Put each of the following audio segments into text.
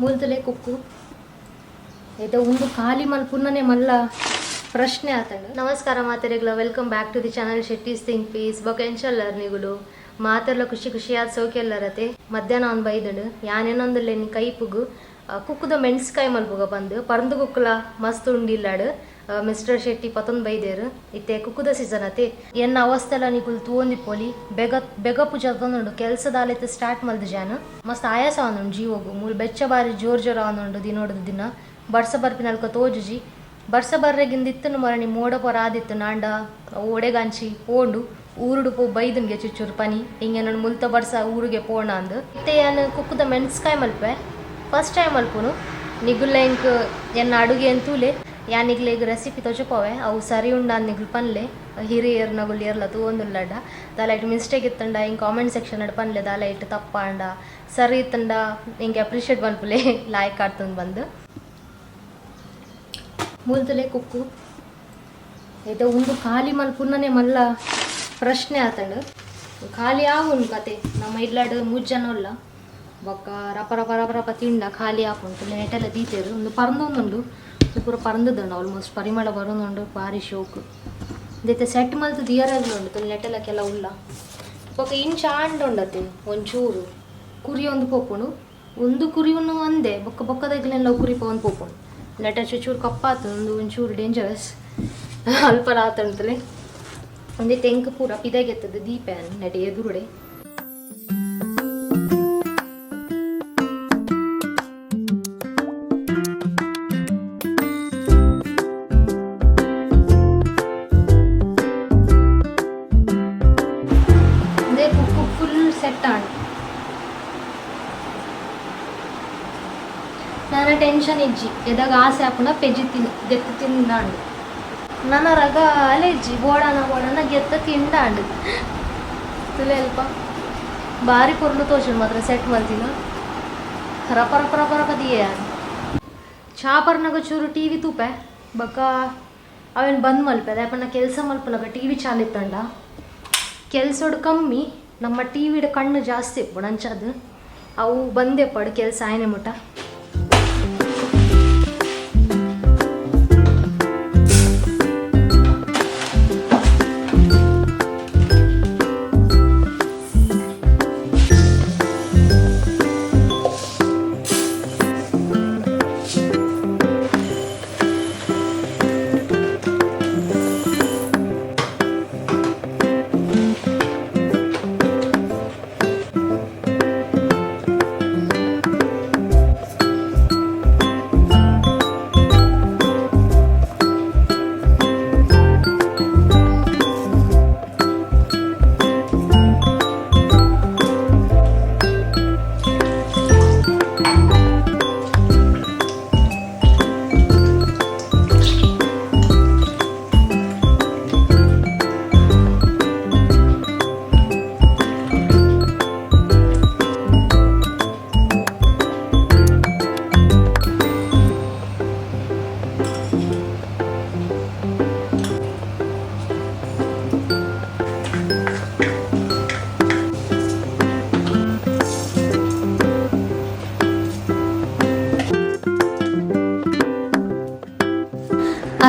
ಮೂಲ್ತಲೆ ಕುಕ್ಕು ಇದು ಒಂದು ಖಾಲಿ ಮಲ್ಪುನ್ನನೆ ಮಲ್ಲ ಪ್ರಶ್ನೆ ಆತಂಡು. ನಮಸ್ಕಾರ ಮಾತೆರೆಗ್ಲ, welcome back to the channel Shetty's think peace. ಬೊಕ ಎಂಚಲ್ಲರ್ ನಿಗುಲು ಮಾತೆರ್ಲ ಖುಷಿ ಖುಷಿಯಾದ ಸೌಖ್ಯಲ್ಲರತೆ. ಮಧ್ಯಾಹ್ನ ಒಂದು ಬೈದಂಡು ಯಾನೇನೊಂದುಲ್ಲೆ ನೀ ಕೈಪುಗು ಕುಕ್ಕುದ ಮೆಣಸ್ಕಾಯಿ ಮಲ್ಪುಗ ಬಂದು ಪರಂದು ಕುಕ್ಕುಲ ಮಸ್ತ್ ಉಂಡಿಲ್ಲಾಡು. ಮಿಸ್ಟರ್ ಶೆಟ್ಟಿ ಪತೊಂದು ಬೈದೇರು ಇತ್ತೆ ಕುಕ್ಕುದ ಸೀಸನ್ ಅತೆ. ಎನ್ನ ಅವಸ್ಥೆಲ ನಿಕುಲು ತೂವೊಂದಿಪ್ಪೊಲಿ. ಬೆಗ ಬೆಗ ಪೂಜೆ ತಂದುಂಡು ಕೆಲಸದಾಲೈತೆ ಸ್ಟಾರ್ಟ್ ಮಲ್ದು ಜಾನು ಮಸ್ತ್ ಆಯಾಸ ಆವೊಂದುಂಡು ಜೀವೊಗು. ಮೂಲು ಬೆಚ್ಚ ಬಾರಿ ಜೋರ್ ಜೋರ್ ಆವೊಂದುಂಡು. ದಿನೊಡ್ದು ದಿನ ಬರ್ಸ ಬರ್ಪಿನಲ್ಕ ತೋಜುಜಿ. ಬರ್ಸ ಬರ್ರೆಗಿಂದ ಇತ್ತುನು ಮರಣಿ ಮೋಡ ಪೊರ ಆದಿತ್ತು ನಾಂಡ ಓಡೆಗಾಂಚಿ ಪೋಂಡು ಊರುಡು ಪೋ ಬೈದುನ್ಗೆ ಚುಚ್ಚೂರು ಪನಿ ಹಿಂಗೆ ನಾನು ಮುಲ್ತ ಬರ್ಸ ಊರಿಗೆ ಪೋಣ ಅಂದು. ಇತ್ತೆ ಯಾನ್ ಕುಕ್ಕುದ ಮೆಣಸ್ಕಾಯಿ ಮಲ್ಪೆ ಫಸ್ಟ್ ಟೈಮ್ ಮಲ್ಪುನು. ನಿಗುಲ್ಲ ಎಂಕ್ ಎನ್ನ ಅಡುಗೆ ಅಂತೂಲೆ ಯಾನ್ ನಿಗ್ಲೆಗ್ ರೆಸಿಪಿ ತೊಜಪವೆ ಅವು ಸರಿ ಉಂಡ ನಿಗುಲ್ ಪನ್ಲೆ. ಹಿರಿಯರ್ ನಗುಲ್ ಏರ್ಲ ತೂವೊಂದುಲ್ಲಡ ದಾಲ ಇಟ್ಟು ಮಿಸ್ಟೇಕ್ ಇತ್ತಂಡ ಹಿಂಗೆ ಕಾಮೆಂಟ್ ಸೆಕ್ಷನ್ ಅಡ್ ಪನ್ಲೆ. ದಾಲ ಇಟ್ಟು ತಪ್ಪಾಂಡ ಸರಿ ಇತ್ತಂಡ ಹಿಂಗೆ ಅಪ್ರಿಷಿಯೇಟ್ ಮಲ್ಪುಲೆ ಲಾಯ್ಕ್ ಆಡ್ತಂದು ಬಂದು. ಮೂಲ್ತಲೆ ಕುಕ್ಕು ಇದು ಒಂದು ಖಾಲಿ ಮಲ್ಪುನ್ನನೆ ಮಲ್ಲ ಪ್ರಶ್ನೆ ಆತಂಡು. ಖಾಲಿ ಆವುಂಡು ಕತೆ. ನಮ್ಮ ಇಲ್ಲಡ್ ಮೂಜ್ ಜನ ಉಲ್ಲ ಬೊಕ್ಕ ರಪ ರಪ ರಪ ರಪ ತಿಂಡ ಖಾಲಿ ಆಪುಂಡು. ನೆಟೆಲ್ಲ ದೀತೇರು ಒಂದು ಪರಂದೊಂದುಂಡು ಪೂರ ಪರಂದುಂಡು ಆಲ್ಮೋಸ್ಟ್ ಪರಿಮಳ ಬರೋದುಂಡು ಬಾರಿ ಶೋಕ್ ದೈತೆ ಸೆಟ್ ಮಲ್ತು ದಿಯರಾಗ್ಲು ಉಂಡು. ನೆಟೆಲ್ಲ ಕೆಲ ಉಲ್ಲ ಬೊಕ್ಕ ಇಂಚ ಆಂಡ ಉಂಡತೆ ಒಂಚೂರು ಕುರಿ ಒಂದು ಪೋಪುಂಡು. ಒಂದು ಕುರಿಯನ್ನು ಒಂದೇ ಬೊಕ್ಕ ಬೊಕ್ಕದಗ್ಲೆಲ್ಲ ಕುರಿ ಪೋಂದು ಪೋಪುಂಡು. ನೆಟ ಚೂರು ಕಪ್ಪಾತು ಒಂದು ಒಂಚೂರು ಡೇಂಜರಸ್ ಅಲ್ಪ ಆತಂತಲೆ ಒಂದೇ ತೆಂಕು ಪೂರ ಪಿದಗೆತ್ತದ ದೀಪ ನೆಟ ಎದುರುಡೆ. ಒಂದೇ ಕುಕ್ಕು ಫುಲ್ ಸೆಟ್ ಆಂಡ್ ನಾನ ಟೆನ್ಷನ್ ಇಜ್ಜಿ. ಎದಾಗ ಆಸೆ ಆಪುಂಡ ಪೆಜ್ಜಿ ತಿನ್ ದೆತ್ತು ತಿಂದಾಂಡು. ನನ್ನ ರಗ ಅಲೆಜ್ಜಿ ಬೋಡಾನ ಬೋಡಾನ ಗೆತ್ತ ತಿಂದಾಂಡು. ತುಲೆ ಅಲ್ಪ ಬಾರಿ ಪೊರ್ಲು ತೋಚುಂಡು ಮಾತ್ರ ಸೆಟ್ ಮಲ್ತಿನ ರಪ ರಪ ರಪ ರಪ ದಿಯೆ. ಚಾಪರ್ನಾಗ ಚೂರು ಟಿವಿ ತೂಪೆ ಬೊಕ್ಕ ಅವೇನು ಬಂದ್ ಮಲ್ಪೆ ದಾಯೆ ಕೆಲಸ ಮಲ್ಪುನಗ ಟಿವಿ ಚಾಲು ಇತ್ತಂಡ ಕೆಲ್ಸೊಡು ಕಮ್ಮಿ ನಮ್ಮ ಟಿವಿಡ್ ಕಣ್ಣು ಜಾಸ್ತಿ ಇಪ್ಪುಂಡು. ಅಂಚಾದ್ ಅವು ಬಂದೇ ಪಡು ಕೆಲಸ ಆಯ್ನೆ ಮುಟ.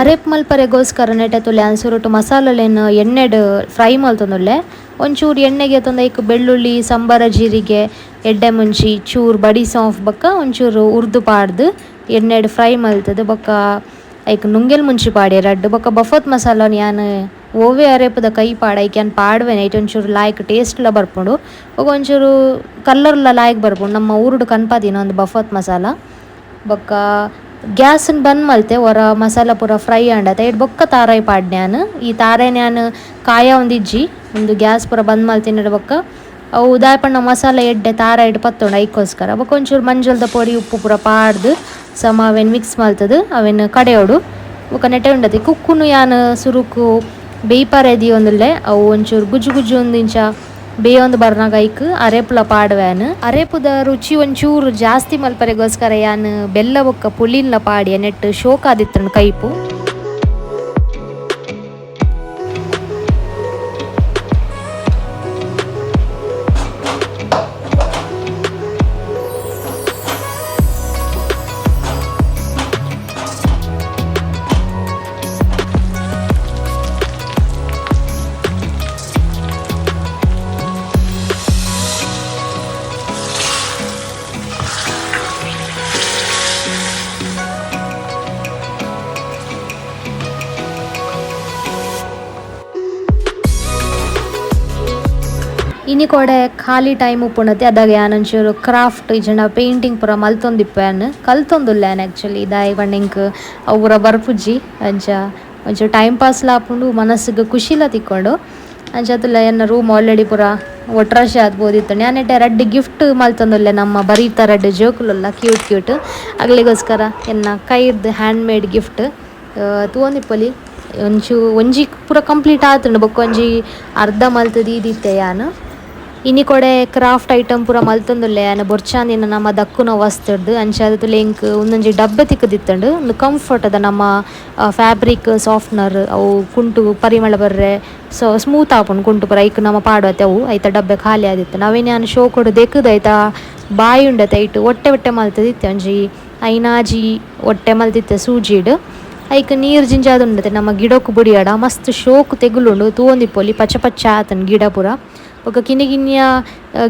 ಅರೆಪ್ ಮಲ್ಪರೆಗೋಸ್ಕರ ನೆಟೆ ತುಲೆ ಸುರುಟು ಮಸಾಲೆಲೆನ್ ಎಣ್ಣೆಡ್ ಫ್ರೈ ಮಲ್ತೊಂದುಲ್ಲೆ. ಒಂಚೂರು ಎಣ್ಣೆಗೆ ತಂದು ಐಕ್ ಬೆಳ್ಳುಳ್ಳಿ, ಸಂಬರ ಜೀರಿಗೆ, ಎಡ್ಡೆ ಮುಂಚಿ, ಚೂರು ಬಡಿ ಸೋಂಫ್ ಬೊಕ್ಕ ಒಂಚೂರು ಉರ್ದು ಪಾಡ್ದು ಎಣ್ಣೆಡ್ ಫ್ರೈ ಮಲ್ತದು ಬೊಕ್ಕ ಐಕ್ ನುಂಗೆಲ್ ಮುಂಚಿ ಪಾಡಿ ರಡ್ಡ್ ಬೊಕ್ಕ ಬಫತ್ ಮಸಾಲನ್ ಯಾನ್ ಓವೇ ಅರೆಪುದ ಕೈ ಪಾಡ ಐಕ್ ಯಾನ್ ಪಾಡ್ವೆನೆ. ಐಟ್ ಒಂಚೂರು ಲಾಯ್ಕ್ ಟೇಸ್ಟ್ಲ ಬರ್ಪುಂಡು ಬೊಕ ಒಂಚೂರು ಕಲರ್ಲ ಲಾಯ್ಕ್ ಬರ್ಪುಂಡು. ನಮ್ಮ ಊರುಡು ಕನ್ಪಾದಿನ ಒಂದು ಬಫತ್ ಮಸಾಲ. ಬೊಕ್ಕ ಗ್ಯಾಸ್ನ್ ಬಂದ್ ಮಲ್ತೆ ಒರ ಮಸಾಲ ಪೂರ ಫ್ರೈ ಆಂಡತ ಐಟ್ ಬೊಕ್ಕ ತಾರಾಯಿ ಪಾಡ್ನೆ ಯಾನ್. ಈ ತಾರಾಯಿನ್ ಯಾನ್ ಕಾಯ ಒಂದಿಜ್ಜಿ ಉಂದು ಗ್ಯಾಸ್ ಪೂರ ಬಂದ್ ಮಲ್ತಿನ ಬೊಕ್ಕ ಅವು ದಾಯೆ ಪಂಡ ಮಸಾಲ ಎಡ್ಡೆ ತಾರಾಯಿಡ್ ಪತ್ತೊಂಡು ಐಕೋಸ್ಕರ. ಬೊಕ್ಕ ಒಂಚೂರು ಮಂಜಲ್ದ ಪೊಡಿ ಉಪ್ಪು ಪೂರ ಪಾಡ್ದು ಸಮ ಅವೆನ್ ಮಿಕ್ಸ್ ಮಲ್ತದು ಅವೆನ್ ಕಡೆಯೋಡು. ಬೊಕ್ಕ ನೆಟೆ ಉಂಡತಿ ಕುಕ್ಕುನು ಯಾನ್ ಸುರುಕು ಬೇಯ್ಪಾರೆ ದೀವೊಂದುಲ್ಲೆ. ಅವು ಒಂಚೂರು ಗುಜ್ಜು ಗುಜ್ಜು ಇಂಚ ಬೇಯೊಂದು ಬರ್ನಾಗ ಐಕ್ ಅರೇಪುಲ ಪಾಡ್ವೆನ್. ಅರೇಪುದ ರುಚಿ ಒಂಚೂರು ಜಾಸ್ತಿ ಮಲ್ಪರೆಗೋಸ್ಕರ ಯಾನ್ ಬೆಲ್ಲ ಬೊಕ್ಕ ಪುಳಿನ್ಲ ಪಾಡಿಯ ನೆಟ್ ಶೋಕಾದಿತ್ತುಂಡು ಕೈಪು. ಇನಿ ಕೊಡೆ ಖಾಲಿ ಟೈಮ್ ಉಪ್ಪುಂಡತೆ ಅದಾಗ ಯಾನೊಂಚೂರು ಕ್ರಾಫ್ಟ್ ಇಜ್ಜಂಡ ಪೇಂಟಿಂಗ್ ಪೂರ ಮಲ್ತೊಂದಿಪ್ಪೆ ಕಲ್ತೊಂದುಲ್ಲೆ ಯಾನ್ ಆ್ಯಕ್ಚುಲಿ ದಾಯೆ ಪಂಡ ಎಂಕ್ ಅವು ಪೂರ ಬರ್ಪುಜಿ ಅಂಚ ಒಂಚೂರು ಟೈಮ್ ಪಾಸ್ಲ ಆಪುಂಡು ಮನಸ್ಸಿಗೆ ಖುಷಿಲ ತಿಕ್ಕೊಂಡು ಅಂಚಾತುಲ್ಲ ಎನ್ನ ರೂಮ್ ಆಲ್ರೆಡಿ ಪೂರ ಒಟ್ರಾಶಿ ಆತ್ಬೋದಿತ್ತು ಯಾನೆಟ್ಟೆ ರಡ್ಡ್ ಗಿಫ್ಟ್ ಮಲ್ತೊಂದುಲ್ಲೆ ನಮ್ಮ ಬರೀತ ರಡ್ಡ್ ಜೋಕುಲುಲ್ಲ ಕ್ಯೂಟ್ ಕ್ಯೂಟ್ ಅಗ್ಲಿಗೋಸ್ಕರ ಎನ್ನ ಕೈರ್ದ್ hand made gift ತೂವೊಂದಿಪ್ಪೊಲಿ ಒಂಚೂ ಒಂಜಿ ಪೂರ ಕಂಪ್ಲೀಟ್ ಆತುಂಡು ಬೊಕ್ಕ ಒಂಜಿ ಅರ್ಧ ಮಲ್ತ್ ದೀದಿತ್ತೆ ಯಾನ್. ಇನಿ ಕೊಡೆ ಕ್ರಾಫ್ಟ್ ಐಟಮ್ ಪೂರ ಮಲ್ತೊಂದುಲ್ಲೆ ಯಾನ್ ಬೊರ್ಚಾಂದಿನ ನಮ್ಮ ದಕ್ಕುನ ವಸ್ತುರ್ದು ಅಂಚಾದ್ ತುಲೆ ಎಂಕ್ ಉಂದೊಂಜಿ ಡಬ್ಬೆ ತಿಕ್ಕುದಿತ್ತುಂಡು ಉಂದು ಕಂಫರ್ಟ್ ದ ನಮ್ಮ ಫ್ಯಾಬ್ರಿಕ್ ಸಾಫ್ಟ್ನರ್ ಅವು ಕುಂಟು ಪರಿಮಳ ಬರ್ರೆ ಸೊ ಸ್ಮೂತ್ ಆಪುಂಡು ಕುಂಟು ಪೂರ ಐಕ್ ನಮ್ಮ ಪಾಡುವತೆ ಅವು ಐತ ಡಬ್ಬೆ ಖಾಲಿ ಆದಿತ್ತು ಅವೇನ್ ಯಾನ್ ಶೋಕುಡು ದೆಕ್ಕುದು ಐತ ಬಾಯಿ ಉಂಡತೆ ಐಟ್ ಒಟ್ಟೆ ಒಟ್ಟೆ ಮಲ್ತದಿತ್ತೆ ಒಂಜಿ ಐನಾಜಿ ಒಟ್ಟೆ ಮಲ್ತಿತ್ತೆ ಸೂಜಿಡ್ ಐಕ್ ನೀರು ಜಿಂಜಾದ್ ಉಂಡತೆ ನಮ್ಮ ಗಿಡಕ್ಕು ಬುಡಿಯಾಡ ಮಸ್ತ್ ಶೋಕು ತೆಗುಲುಂಡು ತೂವೊಂದಿಪ್ಪೊಲಿ ಪಚ್ಚ ಪಚ್ಚ ಆತುಂಡು ಗಿಡ ಪೂರ ಬೊಕ ಕಿನ್ನಿ ಕಿನ್ನಿಯ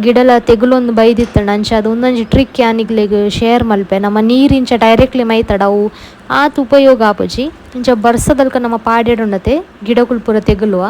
ಗಿಡಲ ತೆಗುಲೊಂದು ಬೈದಿತ್ತಂಡ ಅಂಚಾದ್ ಉಂದೊಂಜಿ ಟ್ರಿಕ್ ಯಾನ್ ನಿಕ್ಲೆಗ್ ಶೇರ್ ಮಲ್ಪೆ ನಮ್ಮ ನೀರು ಇಂಚ ಡೈರೆಕ್ಟ್ಲಿ ಮೈತಡ ಅವು ಆತ್ ಉಪಯೋಗ ಆಪುಜಿ ಇಂಚ ಬರ್ಸದಲ್ಕ ನಮ್ಮ ಪಾಡ್ಯಡ್ ಉಂಡತೆ ಗಿಡಕುಲು ಪೂರ ತೆಗುಲುವ.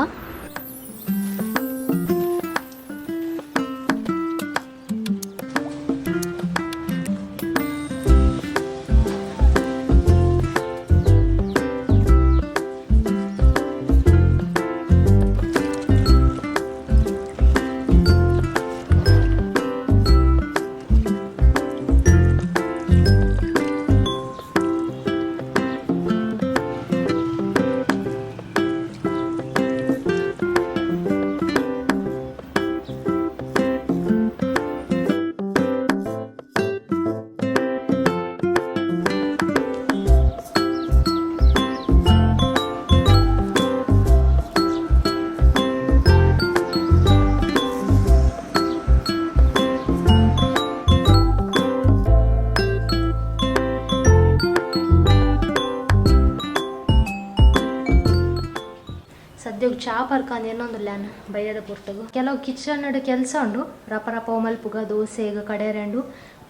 ಸದ್ಯಗ್ ಚಾ ಪರ್ಕಂದು ಎನ್ನೊಂದುಲ್ಲಾನ ಬಯ್ಯದ ಪೊರ್ತುಗು ಕೆಲವು ಕಿಚನ್ ಕೆಲಸ ಉಂಡು ರಪ ರಪ ಮಲ್ಪುಗ ದೋಸೆಗ್ ಕಡೆರೆಂಡು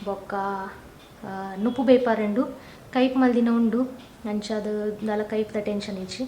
ಬೊಕ್ಕ ನುಪ್ಪು ಬೇಪಾರೆಂಡು ಕೈಪ್ ಮಲ್ದಿನ ಉಂಡು ಅಂಚಾದ್ ದಾಲ ಕೈಪ್ದ ಟೆನ್ಷನ್ ಇಜ್ಜಿ.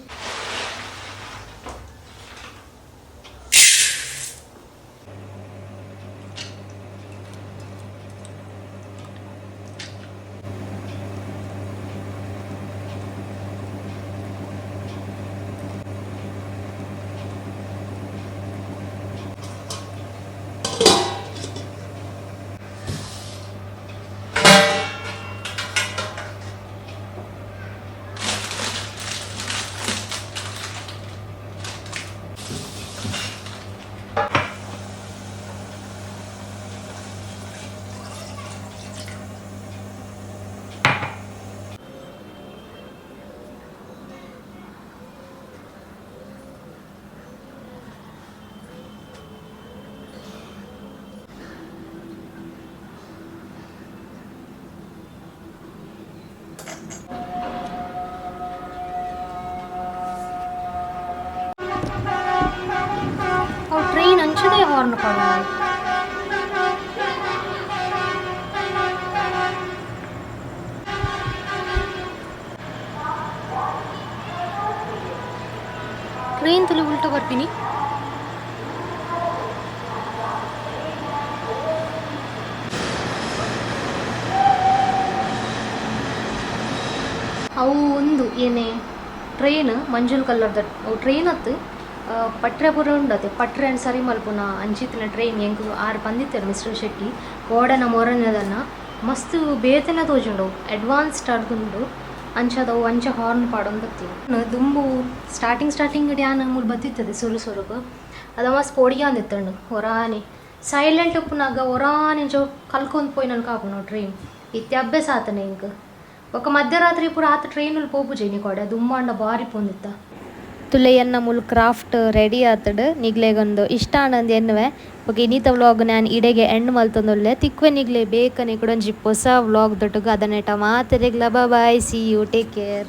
ಟ್ರೈನ್ ಅಂಚದೇ ಹಾರ್ನ್ ಪಾಡುವ ಟ್ರೈನ್ ತುಲಿ ಉಲ್ಟಾ ಬರ್ತೀನಿ. ಅವು ಒಂದು ಏನೇ ಟ್ರೈನ್ ಮಂಜುಲ್ ಕಲರ್ದ ಅವು ಟ್ರೈನ್ ಅತ್ತು ಪಟ್ರೆ ಪೂರ ಉಂಡತೆ ಪಟ್ರೆ ಸರಿ ಮಲ್ಪುನ ಅಂಚಿತ್ತಿನ ಟ್ರೈನ್ ಎಂಕ್ ಆರ್ ಪಂದಿತ್ತೆರ್ ಮಿಸ್ಟರ್ ಶೆಟ್ಟಿ ಕೋಡನ ಮೊರನೆದನ್ನ ಮಸ್ತ್ ಬೇತೆನ ತೋಜುಂಡು ಅಡ್ವಾನ್ಸ್ಡ್ ಆದುಂಡು ಅಂಚದವು ಅಂಚ ಹಾರ್ನ್ ಪಾಡೊಂದು ಬತ್ತಿ ದುಂಬು ಸ್ಟಾರ್ಟಿಂಗ್ ಸ್ಟಾರ್ಟಿಂಗ್ ಯಾನ್ ಮೂಲು ಬತ್ತಿತ್ತದೆ ಸುರು ಸುರುಕು ಅದ ಮಸ್ತ್ ಪೋಡಿಗೆ ಅಂದಿತ್ತಂಡು ಒರಾನೆ ಸೈಲೆಂಟ್ ಉಪ್ಪುನಾಗ ಒರಾನೆ ಇಂಚ ಕಲ್ಕೊಂದು ಪೋಯಿನಲ್ಕ ಆಪುಂಡು ಟ್ರೈನ್ ಇತ್ತೆ ಅಭ್ಯಾಸ ಆತನೆ ಎಂಕ್ ಬೊಕ ಮಧ್ಯರಾತ್ರಿ ಪೂರ ಆತ ಟ್ರೈನಲ್ಲಿ ಪೋಪುಜಿ ಇನಿ ಕೋಡೆ ದುಂಬಾಂಡ ಬಾರಿ ಪೋಂದಿತ್ತ. ತುಲೆಯನ್ನ ಮೂಲು ಕ್ರಾಫ್ಟ್ ರೆಡಿ ಆತಡ್ ನಿಗ್ಲೆಗೊಂದು ಇಷ್ಟ ಆಂಡಂದ್ ಎನ್ನುವೆ ಬೊಕ ಇನಿತ ವ್ಲಾಗ್ ನಾನ್ ಇಡೆಗೆ ಎಂಡ್ ಮಲ್ತೊಂದುಲ್ಲೆ ತಿಕ್ವೆ ನಿಗ್ಲೆ ಬೇಕನೆ ಕುಡೊಂಜಿ ಪೊಸ vlog ದೊಟ್ಟುಗು ಅದನೇಟ ಮಾತೆರೆಗ್ಲ bye see you take care.